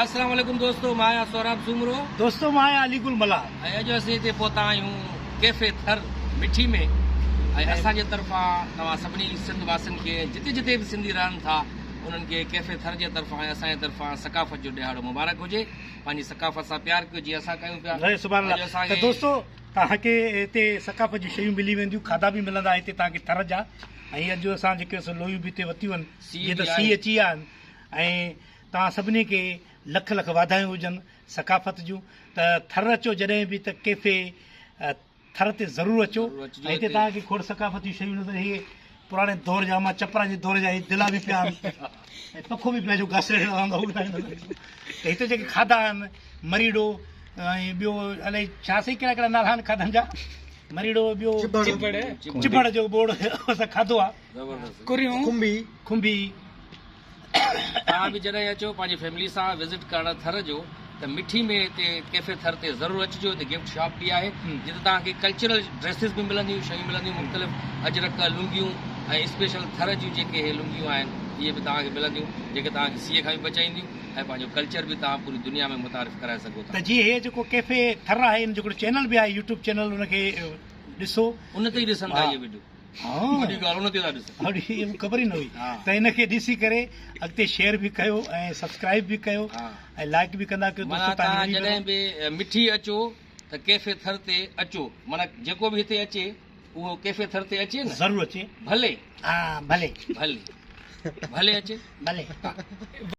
السلام عليڪم دوستو مان آهيان سهراب سومرو. دوستو مان آهيان علي گل ملاح. ۽ اڄ اسين هتي پهتا آهيون ڪيفي ٿر مٺي ۾ ۽ اسان جي طرفان توهان سڀني سنڌ واسين کي جتي جتي به سنڌي رهن ٿا انهن کي ڪيفي ٿر جي طرفان ۽ اسان جي طرفان ثقافت جو ڏهاڙو مبارڪ هجي پنهنجي ثقافت سان پيار ڪيو جيئن اسان ڪيون پيا اڄ سبحان اڄ الله اسان ته کي دوستو توهان کي هتي ثقافت جون شيون ملي وينديون کاڌا به ملندا هتي توهان کي ٿر جا ۽ اڄ اسان جيڪي سو لويون به هتي وتيون آهن سيء جيئن ته به سيء آهي. اچي ويا آهن ۽ توهان سڀني کي لک لک واڌايون هجن ثقافت جون ته ٿر اچو جڏهن به ته ڪيفي ٿر تي ضرور اچو ۽ هتي توهان کي کوڙ ثقافتي شيون نظر هي پراڻي دور جا مان چپران جي دور جا هي دلا به پيا آهن ۽ پکو به پيا جو گاسليٽ هلندو هو ته هتي جيڪي کاڌا آهن مريڙو ۽ ٻيو الائي ڇا سهي ڪهڙا ڪهڙا نالا آهن کاڌن جا مريڙو ٻيو چڀڙ جو ٻوڙ اسان کاڌو آهي زبردست ڪريون کنڀي کنڀي. توهان به جڏهن اچو پنهنجي فيملي سان وزٽ ڪرڻ ٿر جو ته مٺي ۾ هتي ڪيفي ٿر تي ضرور اچجو هتي گفٽ شاپ به آهي جتي توهان کي ڪلچرل ڊريسز به ملنديون شيون ملنديون مختلف اجرڪ لنگيون ۽ اسپيشل ٿر جون جيڪي هي لنگيون آهن اهي به توهان کي ملنديون جيڪي توهان کي سيء کان به بچائينديون ۽ پنهنجو ڪلچر به توهان پوري دنيا ۾ متعارف ڪرائي سگهو ٿا. ته جي هي جيڪو ڪيفي ٿر آهي ان جو هڪڙو چينل به آهي يوٽيوب چينل ان کي ڏسو. ان تي ئي ڏسن ٿا اهي وڊيو. وڏي ڳالهه ان تي ٿا ڏسن. اڙي اها خبر ئي نه هئي ته ان کي ڏسي ڪري اڳتي شيئر به ڪيو ۽ سبسڪرائب به ڪيو ۽ لائڪ به ڪندا ڪيو معنيٰ دوستو توهان تان جڏهن به مٺي اچو ته ڪيفي ٿر تي اچو معنيٰ جيڪو به هتي اچي اهو ڪيفي ٿر تي اچي نه ضرور اچي ڀلي ها ڀلي ڀلي ڀلي اچي ڀلي.